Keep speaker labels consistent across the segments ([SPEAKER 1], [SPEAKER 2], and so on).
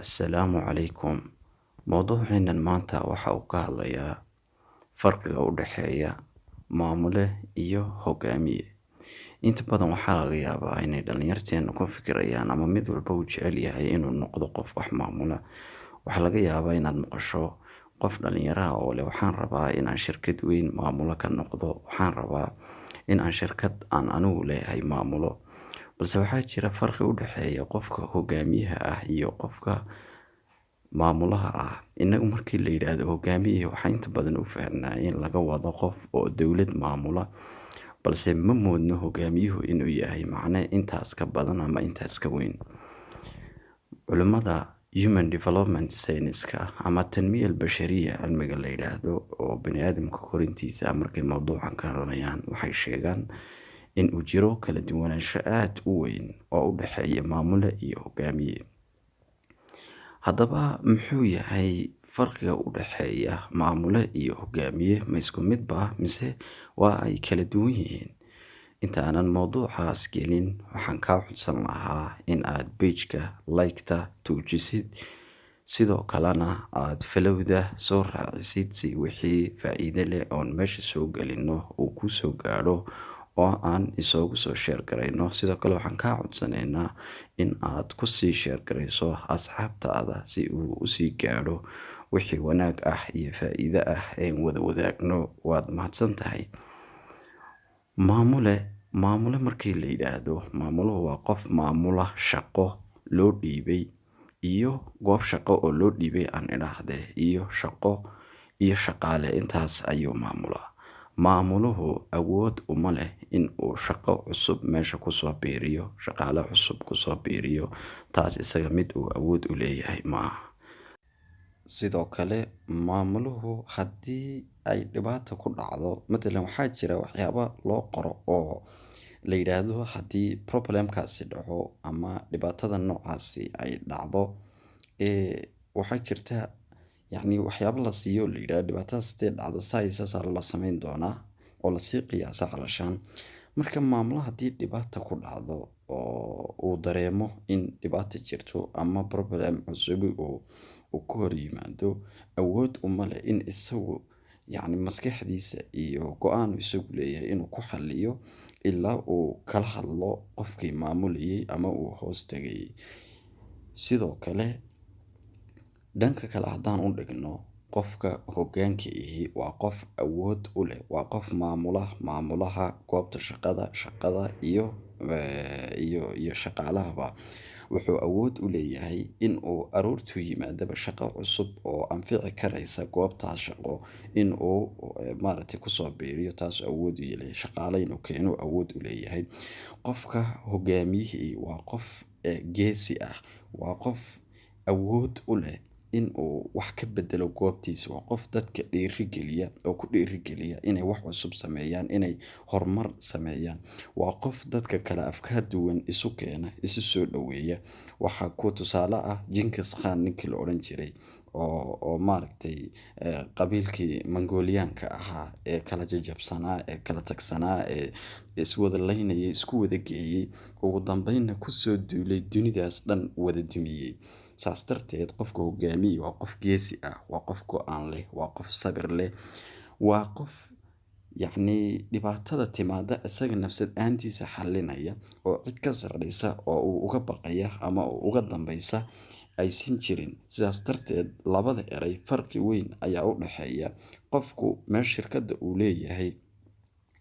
[SPEAKER 1] Assalaamu calaykum. Mowduuceenan maanta waxa uu ka hadlayaa farqiga u dhexeeya maamule iyo hogaamiye. Inta badan waxaa laga yaabaa inay dhalinyarteenu ku fikirayaan ama mid walba uu jecel yahay inuu noqdo qof wax maamula. Waxaa laga yaabaa inaad maqasho qof dhalinyaro ah oo leh, "Waxaan rabaa inaan shirkad weyn maamulo ka noqdo, waxaan rabaa in aan shirkad aan anigu leeyahay maamulo." Balse waxaa jira farqi u dhexeeya qofka hogaamiyaha ah iyo qofka maamulaha ah. Innagu markii la yidhaahdo hogaamiye, waxaa inta badan u fahamnaa in laga wado qof oo dowlad maamula, balse ma moodno hogaamiyuhu inuu yahay macne intaas ka badan ama intaas ka weyn. Culimmada human development science-ka ama tanmiya albashariya cilmiga la yidhaahdo oo bani aadamka korintiisa, markay mowduucan ka hadlayaan, waxay sheegaan in uu jiro kala duwanaansho aada u weyn oo u dhexeeya maamule iyo hogaamiye. Haddaba, muxuu yahay farqiga u dhexeeya maamule iyo hogaamiye? Ma isku mid ba mise waa ay kala duwan yihiin? Inta aanan mowduucaas gelin, waxaan kaa codsan lahaa in aad page-ka like-ta tuujisid, sidoo kalena aad follow-da soo raacisid, si wixii faa'iido leh oon meesha soo gelino uu kuu soo gaadho oo aan isoogu soo share garayno. Sidoo kale waxaan kaa codsanaynaa in aad kusii share garayso asxaabtaada si uu usii gaadho wixii wanaag ah iyo faa'iido ah een wada wadaagno. Waad mahadsan tahay. Maamule markii la yidhaahdo, maamuluhu waa qof maamula shaqo loo dhiibay iyo goob shaqo oo loo dhiibay, aan idhaahdee, iyo shaqo iyo shaqaale, intaas ayuu maamulaa. Maamuluhu awood uma leh in uu shaqo cusub meesha kusoo biiriyo, shaqaale cusub kusoo biiriyo. Taas isaga mid uu awood u leeyahay ma aha. Sidoo kale maamuluhu haddii ay dhibaato ku dhacdo, matalan waxaa jira waxyaabo loo qoro oo la yidhaahdo haddii problemkaasi dhaco ama dhibaatada noocaasi ay dhacdo, waxaa jirta yacni waxyaabo la siiyo la yidhaahdo dhibaatadaas haday dhacdo saa iyo saasaa la sameyn doonaa, oo lasii qiyaasa calashaan. Marka maamulaha haddii dhibaata ku dhacdo oo uu dareemo in dhibaata jirto ama problem cusubi uu ka hor yimaado, awood uma leh in isagu yacni maskaxdiisa iyo go'aan isagu leeyahay inuu ku xalliyo ilaa uu kala hadlo qofkii maamulayay ama uu hoos tagayay. Sidoo kale, dhanka kale haddaan u dhigno, qofka hoggaanka ihi waa qof awood u leh, waa qof maamula, maamulaha goobta shaqada, shaqada iyo shaqaalahaba. Wuxuu awood u leeyahay in uu aroortuu yimaadaba shaqo cusub oo anfici karaysa goobtaas shaqo in uu maaragtay kusoo biiriyo. Taas awood u leeyahay. Shaqaale inuu keeno awood u leeyahay. Qofka hogaamiyihii waa qof geesi ah, waa qof awood u leh in uu wax ka bedelo goobtiisa, waa qof dadka dhiirigeliya oo ku dhiirigeliya inay wax cusub sameeyaan, inay horumar sameeyaan, waa qof dadka kale afkaar duwan isu keena, isu soo dhoweeya. Waxaa ku tusaale ah Genghis Khan, ninkii la odhan jiray oo maaragtay qabiilkii Mongoliyaanka ahaa ee kala jajabsanaa, ee kala tagsanaa, ee iswada laynayay, isku wada geeyey, ugu dambeynna kusoo duulay, dunidaas dhan wada dumiyey. Saas darteed qofka hogaamiye waa qof geesi ah, waa qof go'aan leh, waa qof sabir leh, waa qof yacni dhibaatada timaada isaga nafsad ahaantiisa xalinaya, oo cid ka sarreysa oo uu uga baqaya ama uu uga dambeysa aysan jirin. Sidaas darteed labada eray farqi weyn ayaa u dhexeeya. Qofku meel shirkadda uu leeyahay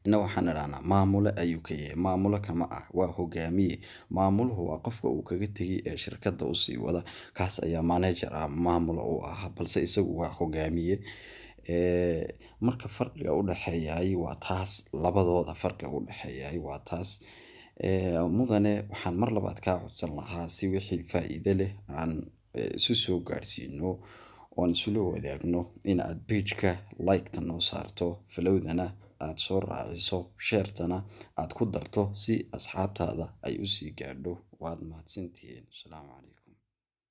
[SPEAKER 1] ina waxaan idhahnaa maamule ayuu ka yahay, maamulo kama ah, waa hogaamiye. Maamuluhu waa qofka uu kaga tegay ee shirkadda usii wada, kaas ayaa manager ah, maamulo u ah, balse isagu waa hogaamiye. Marka farqiga u dhexeeyay waa taas, labadooda farqiga u dhexeeyay waa taas. Mudane, waxaan mar labaad kaa codsan lahaa si wixii faa'iido leh aan isu soo gaadhsiino oon isula wadaagno in aad page-ka like-ta noo saarto, follow-dana aad soo raaciso, share-tana aad ku darto si asxaabtaada ay usii gaadho. Waad mahadsantihiin. Asalaamu calaykum.